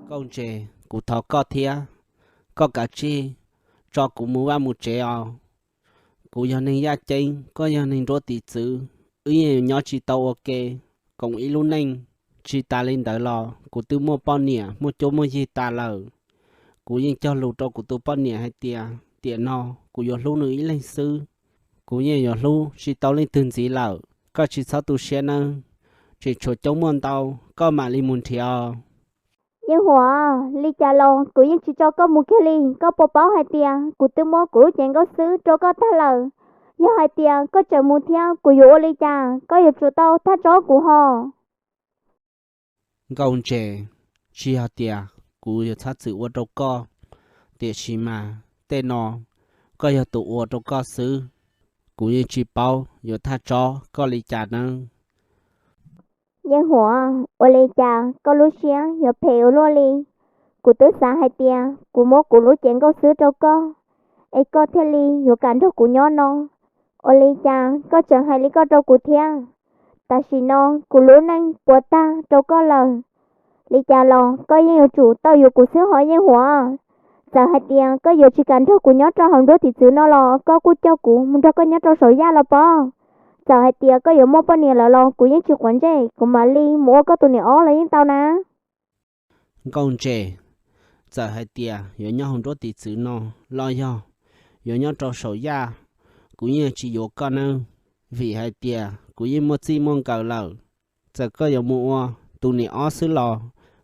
Nkauj Ntses, kuv thov koj thiab, koj kav tsij tso kuv mus vaj mus tsev os. Kuv yog neeg yaj ceeb, koj yog neeg nruab tiv txwv, wb yeej yuav nyob tsis tau ua ke koom ib lub neej. Tsis tas li ntawd los kuv twb muaj poj niam muaj cuab muaj yig tas lawm. Kuv yeej cog lus rau kuv tus poj niam hais tias tiam no kuv yuav hlub nws ib leeg xwb, kuv yeej yuav hlub tsis tau leej twg ntxiv lawm. Koj tsis txhob tu siab nawb, tseem tshuav coob muaj ntau, koj mam li mus nrhiav os. Yeej Huam, li cas los kuv yeej tsis tso koj mus kiag li. Koj puas paub hais tias kuv twb muab kuv lub cev nkauj xwb rau koj tag lawm? Yog hais tias koj tseem mus thiab kuv yuav ua li cas? Koj yuav tsum tau thaj tsob kuv hos. Nkauj Ntses, tsis yog tias kuv yuav txhob txwm ua rau koj, tiam sis mas tej no koj yog tus ua rau koj xwb, kuv yeej tsis paub yuav thaj tsob koj li cas nawb. Yeej Huam, ua li cas koj lub siab yuav phem ua luaj li? Kuv twb xav hais tias kuv muab kuv lub cev nkauj xwb rau koj, es koj thiaj li yuav kam nrog kuv nyob no. Ua li cas koj tseem hais li koj rau kuv thiab? Tam sim no kuv lub neej puas tag rau koj lawm. Li cas los koj yeej yuav tsum tau yuav kuv xwb hos Yeej Huam. Txawm hais tias koj yuav tsis kam nrog kuv nyob rau hauv nruab tiv txwv no los koj kuj coj kuv mus nrog koj nyob rau saum yaj los pob. Txawm hais tias koj yuav muaj poj niam lawm los kuv yeej tsis quav ntsej, kuv mam li mus ua koj tus niam ob los yeej tau na. Nkauj Ntses, txawm hais tias yuav nyob hauv nruab tiv txwv no los yog yuav nyob rau saum yaj, kuv yeej tsis yuav koj nawb, vim hais tias kuv yeej muaj txij muaj nkawm lawm. Txawm koj yuav mus ua tus niam ob xwb los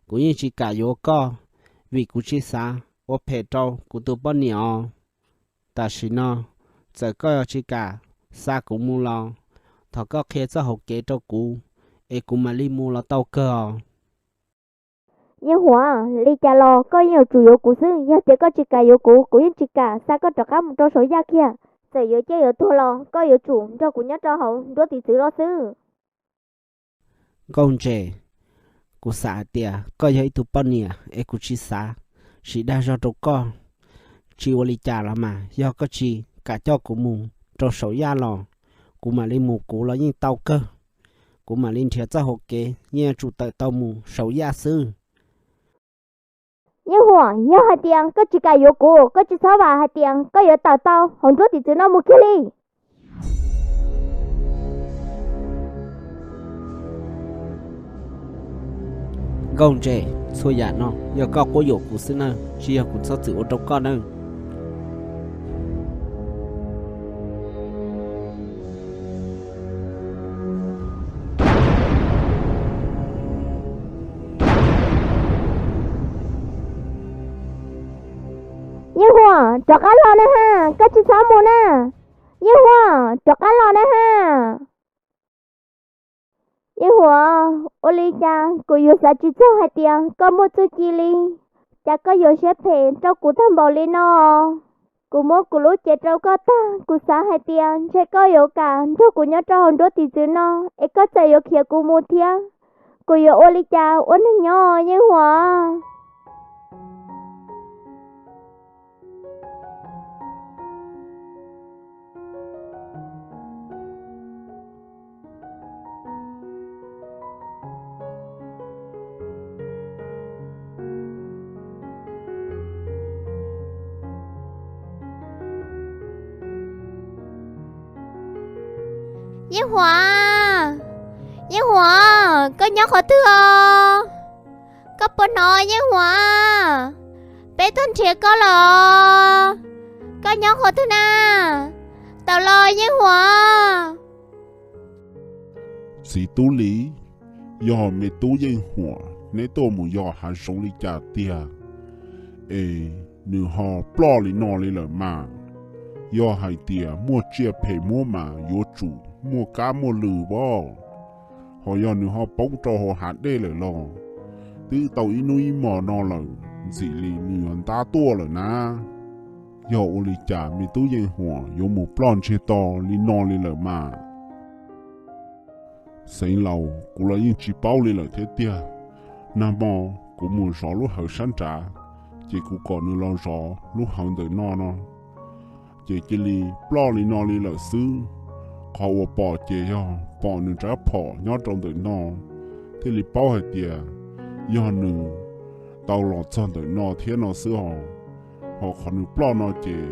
kuv yeej tsis kam yuav koj, vim kuv tsis xav ua phem rau kuv tus poj niam os. Tam sim no, txawm koj yuav tsis kam xa kuv mus los thov koj qhia txoj hauv kev rau kuv, es kuv mam li mus los tau kawg os. Yeej Huam, li cas los koj yeej yuav tsum yuav kuv xwb. Yog tias koj tsis kam yuav kuv, kuv yeej tsis kam xa koj rov qab mus rau saum yaj kiag. Txawm yuav ciaj yuav tuag los koj yuav tsum nrog kuv nyob rau hauv nruab tiv txwv no xwb. Nkauj Ntses, kuv xav hais tias koj yog ib tug poj niam es kuv tsis xav siv dag zog rau koj. Tsis ua li cas los mas, yog koj tsis kam coj kuv mus rau saum yaj los kuv mam li mus kuv los yeej tau kawg. Kuv mam li nrhiav txoj hauv kev, yeej yuav tsum tawm tau mus saum yaj xwb. Yeej Huam, yog hais tias koj tsis kam yuav kuv, koj tsis txhob vam hais tias koj yuav tawm tau hauv nruab tiv txwv no mus kiag li. Nkauj Ntses, txhua yam no yog koj quab yuam kuv xwb nawb, tsis yog kuv txhob txwm ua rau koj nawb. Yeej Huam, rov qab los na ha, koj tsis txhob mus na. Yeej Huam, rov qab los na ha. Yeej Huam, ua li cas kuv yuav xav tsis txog hais tias koj muaj txuj ci li, cas koj yuav siab phem rau kuv tag npaum li no. Kuv muab kuv lub cev rau koj tag, kuv xav hais tias ntshe koj yuav kam nrog kuv nyob rau hauv nruab tiv txwv no, es koj txawm yuav khiav kuv mus thiab, kuv yuav ua li cas ua neeg nyob Yeej Huam? Yeej Huam, Yeej Huam, koj nyob qhov twg os? Koj puas hnov Yeej Huam? Peb tuaj nrhiav koj los. Koj nyob qhov twg na? Tawm los Yeej Huam. Txiv tub Lis, yog me tub Yeej Huam neb tuaj mus yos hav zoov li cas tiag es nws ho ploj li no li lawm mas? Yog hais tias muaj tsiaj phem muab mas yuav tsum muaj kab muaj lw as. Ho yog nws ho poob rau hauv hav dej lawm los twb tau ib hnub ib hmos no lawm, ntxim li nws yuav ntab tuaj lawm na. Yog ua li cas me tub Yeej Huam yuav mus ploj ntsiag to li no li lawm mas? Xeev Laus, kuv los yeej tsis paub li lawm thiab tiag. Nag hmo kuv mus zov lub hawv sab nrad, ces kuv kom nws los zov lub hawv ntawm no no, ces cia li ploj li no li lawm xwb. Qhov uas pom ces yog pom nws rab phom nyob rau ntawm no, thiaj li paub hais tias yog nws tau los txog ntawm no thiab no xwb os. Ho qhov nws ploj no ces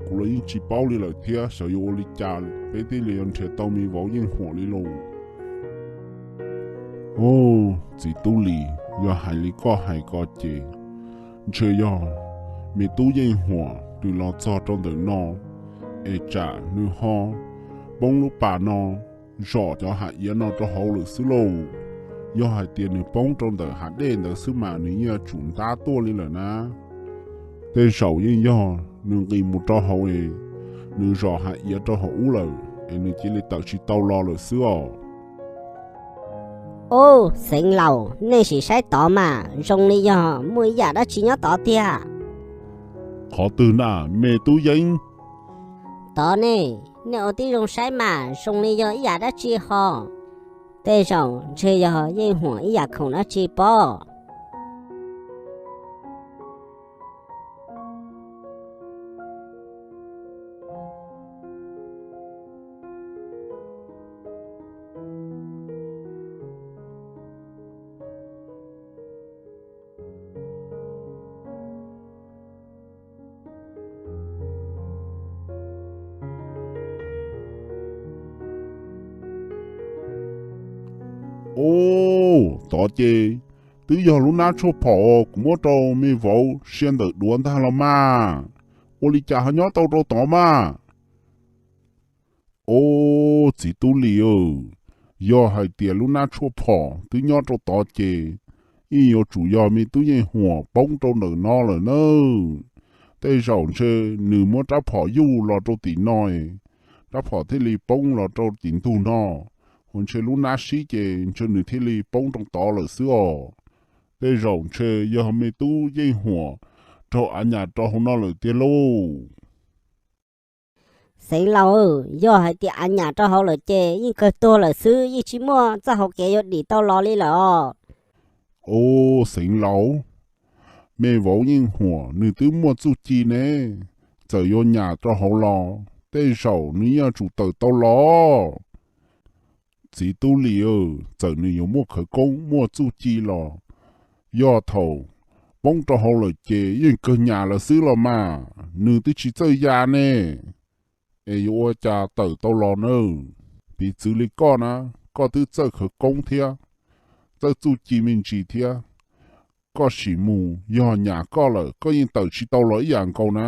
kuv los yeej tsis paub li lawm thiab, xyov yuav ua li cas peb thiaj li yuav nrhiav tau me vauv Yeej Huam li lauj. Ub, txiv tub Lis, yog hais li koj hais ko ces ntshe yog me tub Yeej Huam nws los txog rau ntawm no es tsam nws ho poob lub pas no, zom cov hav iav no rau hauv lawm xwb lauj. Yog hais tias nws poob rau ntawm hav dej ntawd xwb mas nws yeej yuav tsum ntab tuaj li lawm na. Tej zaum yeej yog nws nqis mus rau hauv es nws zom hav iav rau hauv ub lawm es nws cia li tawm tsis tau los lawm xwb os. Ub, Xeev Laus, nej sim saib tod mas zoo li yog muaj ib yam dab tsi nyob tod tiag. Qhov twg na, me tub Yeeb? Tod ne, nej ua tib zoo saib mas zoo li yog ib yam dab tsi ho. Tej zaum ntshe yog Yeej Huam ib yam khoom dab tsi pob. Ub, tod ces twb yog lub hnab tshuaj phom kuv muab rau me vauv sia ntawm duav ntag los mas. Ua li cas ho nyob tau rau tod mas? Ub, txiv tub Lis, yog hais tias lub hnab tshuaj phom twb nyob rau tod ces yeej yuav tsum yog me tub Yeej Huam poob rau ntawm no lawm nawb. Tej zaum ntshe nws muab rab phom yuj los rau tim no, rab phom thiaj li poob los rau tim ntug no, ua ntshe lub hnab sib ces ntshe nws thiaj li poob rau tod lawm xwb os. Tej zaum ntshe yog me tub Yeej Huam raug av nyam rau hauv no lawm tiag lauj. Xeev Laus, yog hais tias av nyam rau hauv lawm ces yeej kawg tuag lawm xwb, yeej tsis muaj txoj hauv kev yuav dim tau los li lawm os. Ub, Xeev Laus, me vauv Yeej Huam nws twb muaj txuj ci ne, txawm yuav nyam rau hauv los tej zaum nws yeej yuav tsum tawm tau los. Txiv tub Lis, txawm nws yuav muaj khawv koob muaj txuj ci los yog thaum poob rau hauv lawm ces yeej kawg nyam lawm xwb los mas, nws twb tsis txawj ya ne, es yuav ua cas tawm tau los nawb. Piv txwv li koj na, koj twb txawj khawv koob thiab, txawj txuj ci me ntsis thiab, koj sim mus yog nyam koj lawm koj yeej tawm tsis tau los ib yam nkaus na.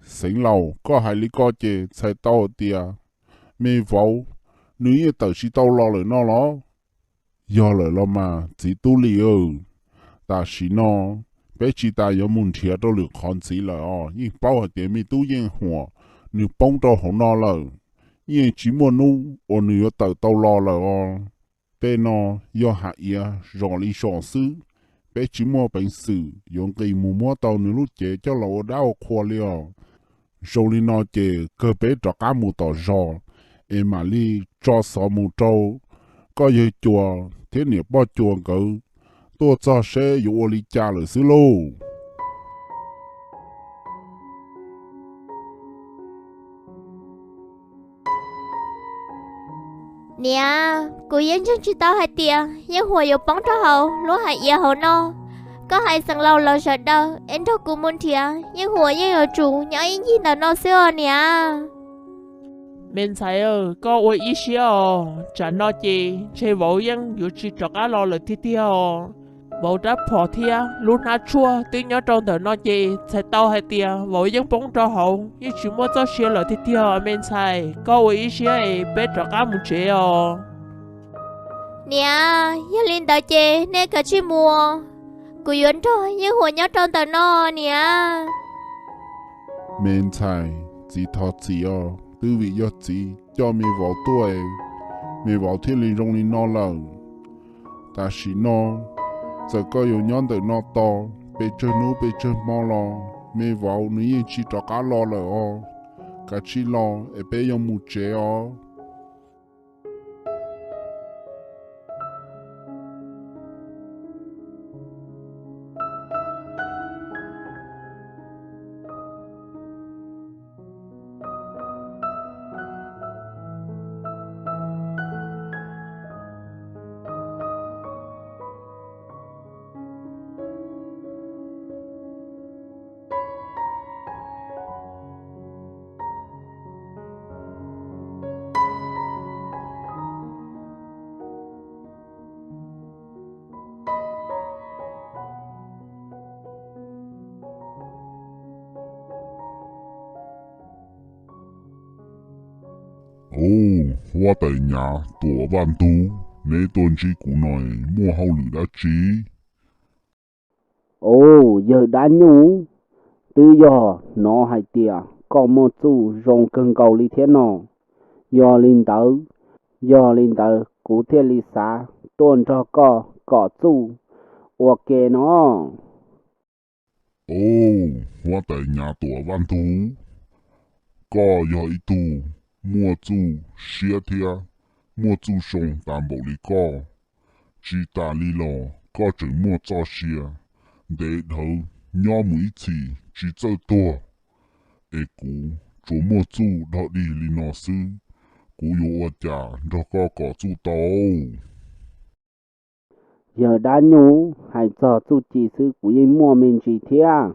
Xeev Laus, koj hais li ko ces txhais tau hais tias me vauv nws yeej tawm tsis tau los lawm no los? Yog lawm los mas txiv tub Lis, tam sim no peb tsis tas yuav mus nrhiav rau lwm qhov ntxiv lawm os. Yeej paub hais tias me tub Yeej Huam nws poob rau hauv no lawm, yeej tsis muaj hnub uas nws yuav tawm tau los lawm os. Tej no yog hav iav zom li zom xwb, peb tsis muaj peev xwm yuav nqis mus muab tau nws lub cev coj los ua dab ua qhua li os. Zoo li no ces kawg peb rov qab mus tom zos es mam li tso xov mus rau koj yawg Cua thiab niam poj Cua nkawd tuaj txog seb yuav ua li cas lawm xwb lauj. Niam, kuv yeej ntseeg tsis tau hais tias Yeej Huam yuav poob rau hauv lub hav iav hauv no. Koj hais Xeev Laus los sawv daws es nrog kuv mus nrhiav, Yeej Huam yeej yuav tsum nyob ib ncig ntawm no xwb os niam. Me ntxhais, koj ua ib siab os, tsam no ces ntshe vauv yeej yuav tsis rov qab los lawm tiag tiag os. Vauv rab phom thiab lub hnab tshuaj twb nyob rau ntawm no ces txhais tau hais tias vauv yeej poob rau hauv, yeej tsis muaj txoj sia lawm tiag tiag os me ntxhais. Koj ua ib siab es peb rov qab mus tsev os. Niam, yog li ntawd ces nej kav tsij mus, kuv yuav nrog Yeej Huam nyob rau ntawm no niam. Me ntxhais, txiv thov txim os, twb vim yog txiv coj me vauv tuaj, me vauv thiaj li zoo li no lawm. Tam sim no txawm koj yuav nyob ntawm no tos pes tsawg hnub pes tsawg hmo los me vauv nws yeej tsis rov qab los lawm os. Kav tsij los es peb yuav mus tsev os. Ub, huab tais Nyav Tuam Vaj Ntug, neb tuaj ntsib kuv no muaj hauj lwm dab tsi? Ub, yawg dab nyuj, twb yog hnov hais tias koj muaj txuj zoo kawg nkaus li thiab no. Yog li ntawd, yog li ntawd kuv thiaj li xav tuaj nrog koj kom txuj ua ke no. Ub, huab tais Nyav Tuam Vaj Ntug, koj yog ib tug muaj txuj siab thiab muaj txuj zoo tas npaum li koj. Tsis tas li los koj tseem muaj txoj sia ntev dhawv nyob mus ib txhis tsis txawj tuag, es kuv tsuas muaj txuj dog dig li no xwb, kuv yuav ua cas nrog koj kom txuj tau? Yawg dab nyuj, hais txog txuj ci xwb kuv yeej muaj me ntsis thiab,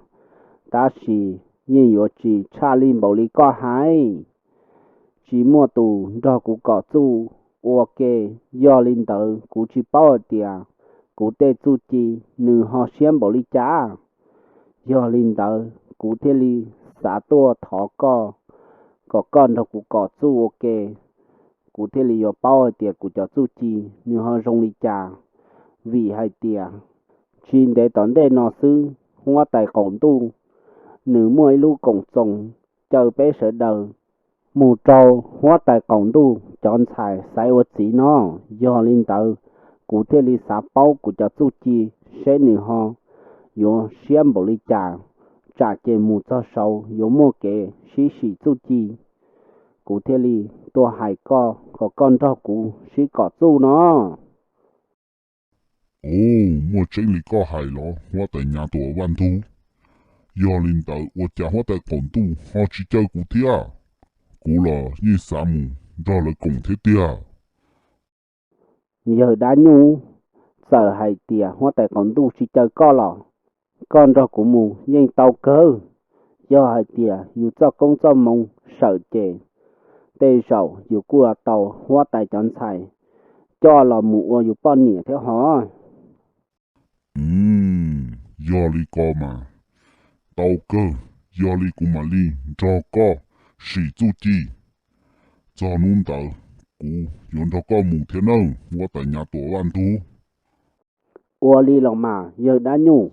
tab sis yeej yuav tsis tshaj li npaum li koj hais. Tsis muaj tus nrog kuv kom txuj ua ke, yog li ntawd kuv tsis paub hais tias kuv tej txuj ci nws ho siab npaum li cas. Yog li ntawd kuv thiaj li xav tuaj thov koj kom koj nrog kuv kom txuj ua ke, kuv thiaj li yuav paub hais tias kuv cov txuj ci nws ho zoo li cas. Vim hais tias tsis ntev tom ntej no xwb, huab tais qaum ntuj nws muaj ib lub koom txoos caw peb sawv daws mus rau huab tais qaum ntuj cov ntxhais xaiv ua txiv no. Yog li ntawd, kuv thiaj li xav paub kuv cov txuj ci seb nws ho yuav siab npaum li cas, tsam ces mus txog saud yuav muaj kev sib sim txuj ci. Kuv thiaj li tuaj hais koj kom koj nrog kuv sib kom txuj no. Ub, muaj tseeb li koj hais los huab tais Nyav Tuam Vaj Ntug? Yog li ntawd ua cas huab tais qaum ntuj ho tsis caw kuv thiab? Kuv los yeej xav mus nrog lawv koom thiab tiag. Yawg dab nyuj, txawm hais tias huab tais qaum ntuj tsis caw koj los koj nrog kuv mus yeej tau kawg. Yog hais tias yus txoj koob txoj moo sawm ces tej zaum yus kuj tau huab tais cov ntxhais coj los mus ua yus poj niam thiab hos. Yog li ko mas tau kawg, yog li kuv mam li nrog koj sim txuj ci. Txog hnub ntawd kuv yuav nrog koj mus thiab nawb huab tais Nyav Tuam Vaj Ntug. Ua li los mas yawg dab nyuj.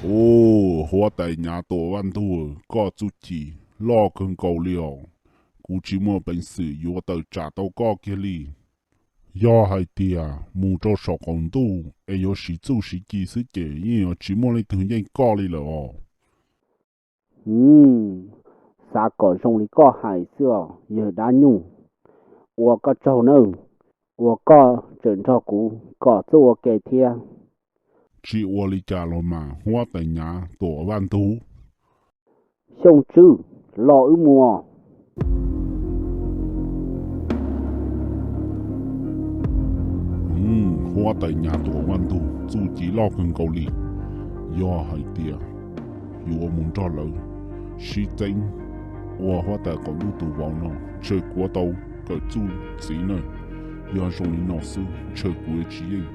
Ub, huab tais Nyav Tuam Vaj Ntug, koj txuj ci loj kawg nkaus li os. Kuv tsis muaj peev xwm yuav tawm tsam tau koj kiag li. Yog hais tias mus rau saum qaum ntuj es yuav siv txuj siv ci xwb ces yeej yuav tsis muaj leej twg yeej koj li lawm os. Xav kom zoo li koj hais xwb os yawg dab nyuj. Ua koj tsaug nawb, uas koj tseem nrog kuv kom txuj ua ke thiab. Tsis ua li cas los mas huab tais Nyav Tuam Vaj Ntug. Xyooj Tswb, los wb mus. Huab tais Nyav Tuam Vaj Ntug, txuj ci loj kawg nkaus li. Yog hais tias yuav mus nrog lawv sib txeeb ua huab tais qaum ntuj tus vauv no, ntshe kuv tau kawm txuj txiv na. Yog zoo li no xwb ntshe kuv yuav tsis yeej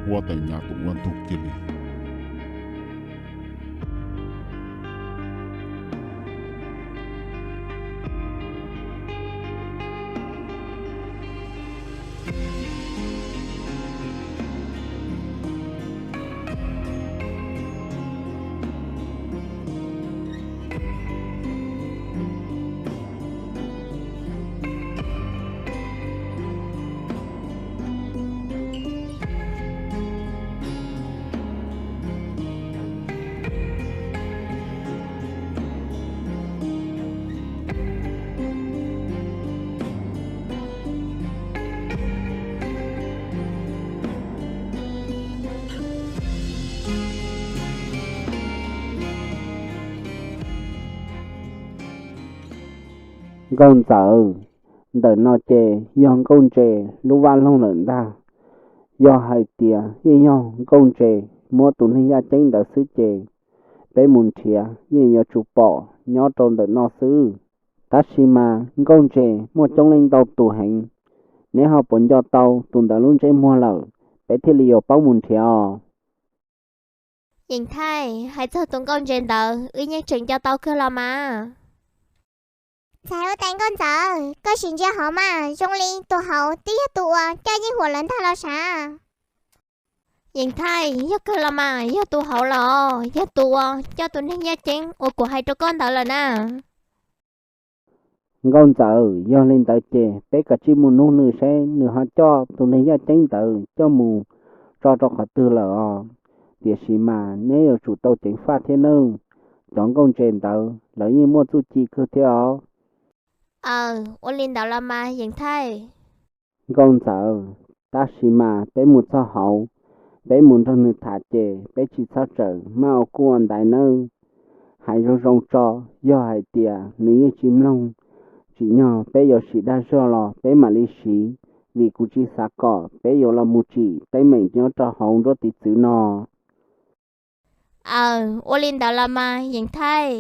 huab tais Nyav Tuam Vaj Ntug kiag li. Nkauj Ntxawm, ntawm no ces yog Nkauj Ntse lub vaj loog lawm ntag. Yog hais tias yeej yog Nkauj Ntse muab tus neeg yaj ceeb ntawd xwb ces peb mus nrhiav yeej yuav tsum pom nyob rau ntawm no xwb. Tab sis mas Nkauj Ntse muaj coob leej ntau tus heev, neb ho puas nco tau tus ntawd lub ntsej muag lawm, peb thiaj li yuav paub mus nrhiav os. Yeem Thaij, hais txog tus Nkauj Ntse ntawd wb yeej tseem nco tau kawg los mas. Ntxhais huab tais Nkauj Ntxawm, koj sim ntsia hauv mas zoo li tus hauv twb yog tus uas coj Yeej Huam lawv ntag los sav. Yeem Thaij, yog kawg los mas, yog tus hauv los, yog tus uas coj tus neeg yaj ceeb uas kuv hais rau koj ntawd lawm na. Nkauj Ntxawm, yog li ntawd ces peb kav tsij mus nug nws seb nws ho coj tus neeg yaj ceeb ntawd coj mus tso rau qhov twg lawm os. Tiam sis mas neb yuav tsum tau ceev faj thiab nawb, cov Nkauj Ntse ntawd lawv yeej muaj txuj ci kawg thiab os. Aws, ua li ntawd los mas Yeem Thaij. Nkauj Ntxawm, tab sis mas peb mus txog hauv, peb mus nrog nws tham ces peb tsis txhob txawm maj ua kuj ua ntaiv nawb. Hais zoo zoo tso, yog hais tias nws yeej tsis mloog, tsim nyog peb yuav siv dag zog los peb mam li siv, vim kuv tsis xav kom peb yuav los mus tsim teeb meem nyob rau hauv nruab tiv txwv no. Aws, ua li ntawd los mas Yeem Thaij.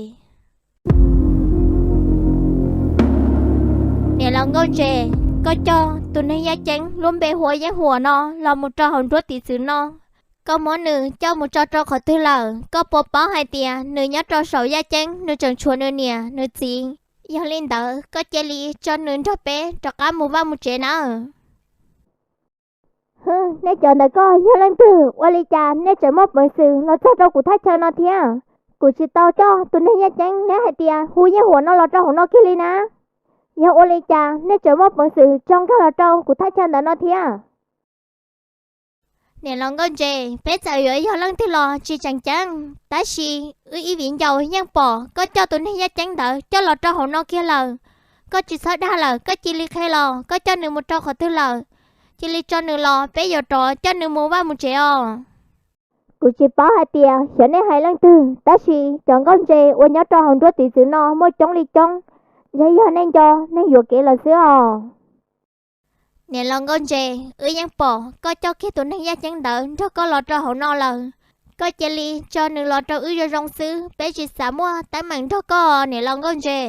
Niam laus Nkauj Ntse, koj coj tus neeg yaj ceeb lub npe hu ua Yeej Huam no los mus rau hauv nruab tiv txwv no, koj muab nws coj mus tso rau qhov twg lawm? Koj puas paub hais tias nws nyob rau saum yaj ceeb nws tseem tshuav nws niam nws txiv? Yog li ntawd koj cia li tso nws nrog peb rov qab mus vaj mus tsev nawb. Hwm, nej cov ntawm koj yog leej twg? Ua li cas nej tseem muaj peev xwm los txog rau kuv thaj chaw no thiab? Kuv tsis tau coj tus neeg yaj ceeb neb hais tias hu Yeej Huam no los rau hauv no kiag li na. Yog ua li cas nej tseem muaj peev xwm tso nkag los rau kuv thaj chaw ntawm no thiab? Niam laus Nkauj Ntse, peb txawm yuav yog leej twg los tsis tseem ceeb, tab sis wb ib viv ncaus yeej pom koj coj tus neeg yaj ceeb ntawd coj los rau hauv no kiag lawm. Koj tsis txhob dag lawm, koj cia li qhia los koj coj nws mus rau qhov twg lawm. Cia li tso nws los, peb yuav rov coj nws mus vaj mus tsev os. Kuv tsis paub hais tias xyov nej hais leej twg, tab sis cov Nkauj Ntse uas nyob rau hauv nruab tiv txwv no muaj coob li coob, ntshe yog nej nco neeg yuam kev lawm xwb os. Niam laus Nkauj Ntse, wb yeej pom koj coj kiag tus neeg yaj ceeb ntawd nrog koj los rau hauv no lawm. Koj cia li tso nws los rau wb zoo zoo xwb, peb tsis xav muaj teeb meem nrog koj, niam laus Nkauj Ntse.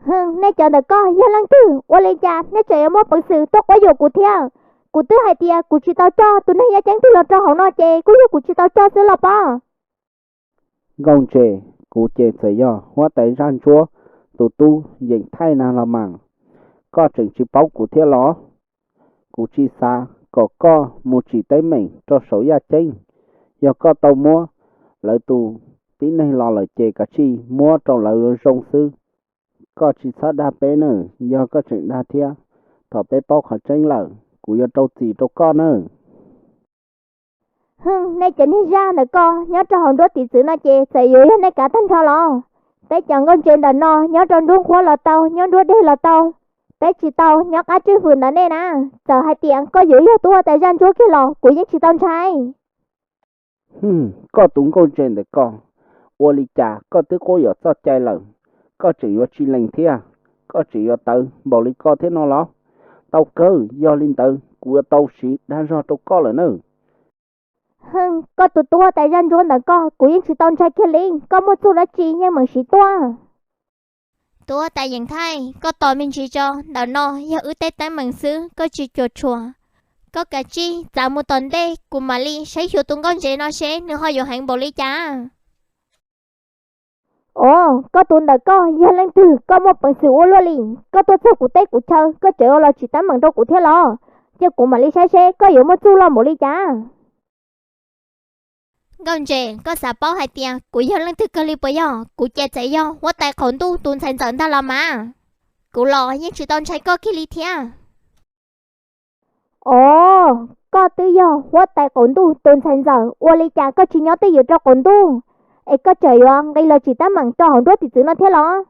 Hwm, nej cov ntawm koj yog leej twg? Ua li cas nej tseem yuav muaj peev xwm tuaj quab yuam kuv thiab? Kuv twb hais tias kuv tsis tau coj tus neeg yaj ceeb twg los rau hauv no ces kuj yog kuv tsis tau coj xwb los pob. Nkauj Ntse, kuv ces txawm yog huab tais zaj ntsuab tus tub Yeem Thaij na los mas, koj tseem tsis paub kuv thiab los? Kuv tsis xav kom koj mus tsim teeb meem rau saum yaj ceeb. Yog koj tau muab lawv tus tib neeg los lawm ces kav tsij muab rau lawv zoo xwb. Koj tsis txhob dag peb na, yog koj tseem dag thiab, thaum peb paub qhov tseeb lawm kuv yuav rau txim rau koj nawb. Hwm, nej cov niag zaj ntawm koj nyob rau hauv nruab tiv txwv no ces txawm yuav yog nej kav tag nrho los? Peb cov Nkauj Ntse ntawm no nyob rau nruab nqhuab los tau, nyob nruab deg los tau, peb tsis tau nyob qab tswj hwm ntawm nej na. Txawm hais tias koj yuav yog tub huab tais zaj ntsuab kiag los kuv yeej tsis tau ntshai. Hwm, koj tus Nkauj Ntse ntawm koj, ua li cas koj twb quab yuam txoj cai lawm, koj tseem yuav tsis lees thiab? Koj tseem yuav tawv npaum li ko thiab no los? Tau kawg, yog li ntawd kuv yuav tau siv dag zog rau koj lawm nawb. Hwm, koj tus tub huab tais zaj ntsuab ntawm koj, kuv yeej tsis tau ntshai kiag li. Koj muaj txuj dab tsi yeej meem siv tuaj. Tus huab tais Yeem Thaij, koj tos me ntsis tso, ntawm no yog wb tej teeb meem xwb, koj tsis cuam tshuam. Koj kav tsij txav mus tom ntej, kuv mam li saib xyuas tus Nkauj Ntse no seb nws ho yuav heev npaum li cas. Os, koj tus ntawm koj yog leej twg, koj muaj peev xwm ua luaj li? Koj tuaj txog kuv teb kuv chaw, koj tseem yuav los tsim teeb meem rau kuv thiab los? Cia kuv mam li saib seb koj yuav muaj txuj loj npaum li cas. Nkauj Ntse, koj xav paub hais tias kuv yog leej twg kawg li puas yog? Kuv ces txawm yog huab tais qaum ntuj tus ntxhais ntxawm ntag los mas. Kuv los yeej tsis tau ntshai koj kiag li thiab. Os, koj twb yog huab tais qaum ntuj tus ntxhais ntxawm, ua li cas koj tsis nyob twj ywm rau qaum ntuj, es koj tseem yuav nqis los tsim teeb meem rau hauv nruab tiv txwv no thiab los?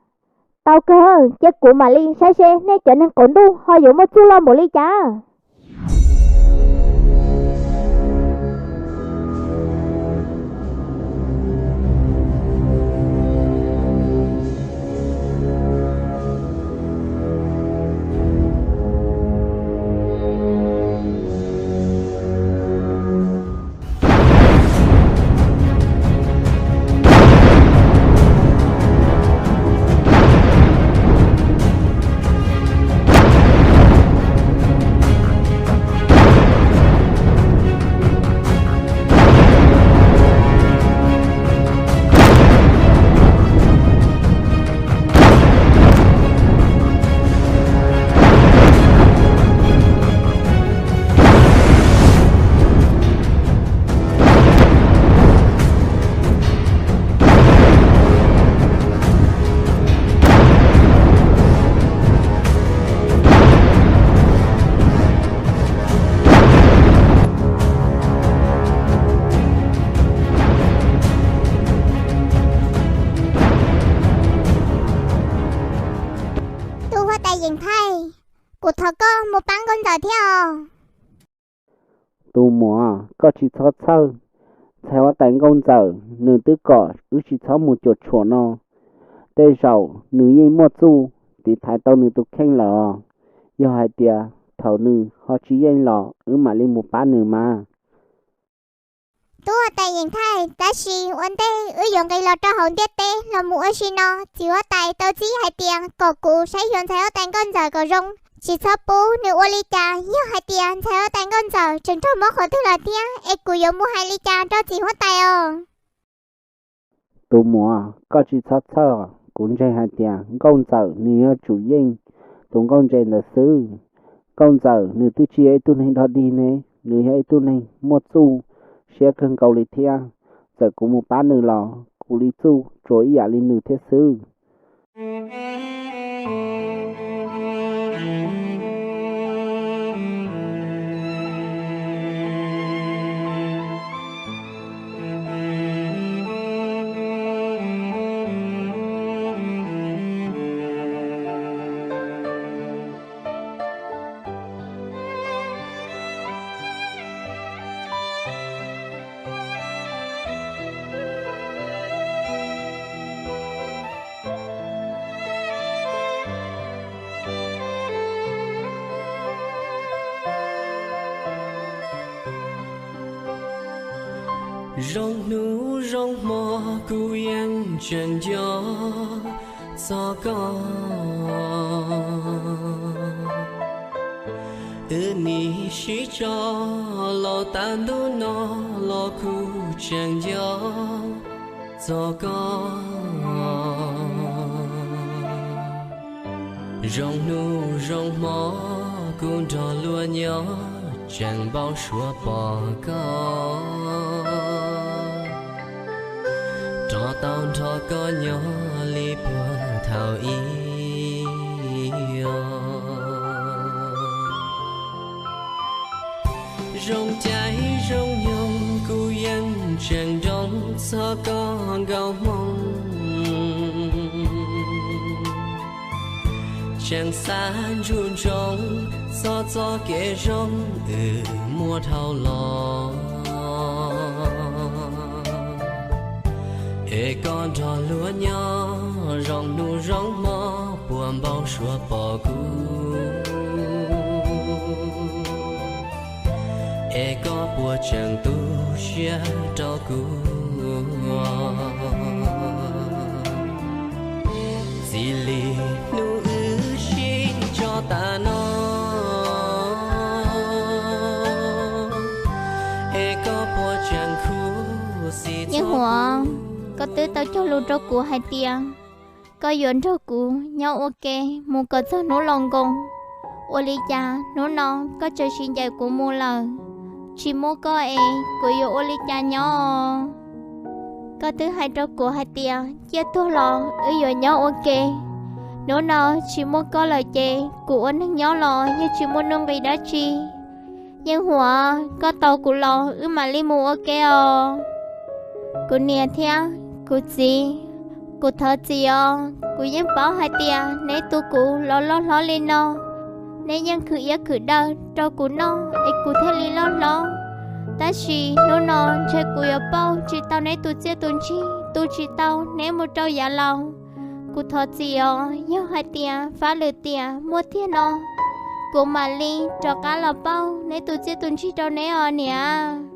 Tau kawg, cia kuv mam li saib seb nej cov neeg qaum ntuj ho yuav muaj txuj loj npaum li cas. Thov koj mus pab Nkauj Ntxawm thiab os. Tus muam, koj tsis txhob txhawj, ntxhais huab tais Nkauj Ntxawm nws twb kom wb tsis txhob mus cuam tshuam no. Tej zaum nws yeej muaj txuj tiv thaiv tau nws tus kheej lawm os. Yog hais tias thaum nws ho tsis yeej los wb mam li mus pab nws mas. Tub huab tais Yeem Thaij, tab sis ua ntej wb yuav nqis los rau hauv ntiaj teb los mus ua si no, txiv huab tais tau txib hais tias kom kuv saib xyuas ntxhais huab tais Nkauj Ntxawm kom zoo, tsis txhob pub nws ua li cas. Yog hais tias ntxhais huab tais Nkauj Ntxawm tseem raug mob qhov twg lawm thiab es kuv yuav mus hais li cas rau txiv huab tais os? Tus muam, koj tsis txhob txhawj, kuv ntseeg hais tias Nkauj Ntxawm nws yuav tsum yeej tus nkauj ntse ntawd xwb. Nkauj Ntxawm nws twb tsis yog ib tug neeg dog dig ne, nws yog ib tug neeg muaj txuj siab kawg nkaus li thiab. Txawm kuv mus pab nws los kuv li txuj tsuas ib yam li nws thiab xwb. Zoo hnub zoo hmo kuv yeej tseem nco txog koj. Wb nim sib tso los tas ntuj no los kuv tseem nco txog koj. Zoo hnub zoo hmo kuv nrog luag nyob tseem npau suav pom koj. Rov tau nrog koj nyob li puag thaum ub. Zoo caij zoo nyoog kuv yeej tseem nco txog koj nkauj hmoo. Tseem xav ntsug ntsoov txog txoj kev zoo uas muaj dhau los. Es koj nrog luag nyob zoo hnub zoo hmo puas npau suav pom kuv. Es koj puas tseem tu siab rau kuv txij li hnub wb sib tso tas no? Es koj puas tseem khuv xim Yeej Huam, koj twb tau cog lus rau kuv hais tias koj yuav nrog kuv nyob ua ke mus kom txog hnub los nkoos. Ua li cas hnub no koj tseem sim ncaim kuv mus lawm? Tsis muaj koj es kuv yuav ua li cas nyob? Koj twb hais rau kuv hais tias ciaj tuag los wb yuav nyob ua ke. Hnub no tsis muaj koj lawm ces kuv ua neeg nyob los yeej tsis muaj nuj nqis dab tsi. Yeej Huam, koj tos kuv los wb mam li mus ua ke os. Kuv niam thiab kuv txiv, kuv thov txim os. Kuv yeej paub hais tias neb tu kuv los loj hlob li no, neb yeej khwv iab khwv daw rau kuv noj es kuv thiaj li loj hlob. Tab sis hnub no ntshe kuv yuav pauj tsis tau neb tus txiaj tus ntsig, tu tsis tau neb mus rau yav laus. Kuv thov txim os, yog hais tias fab lwm tiam muaj tiag no, kuv mam li rov qab los pauj neb tus txiaj tus ntsig rau neb os niam.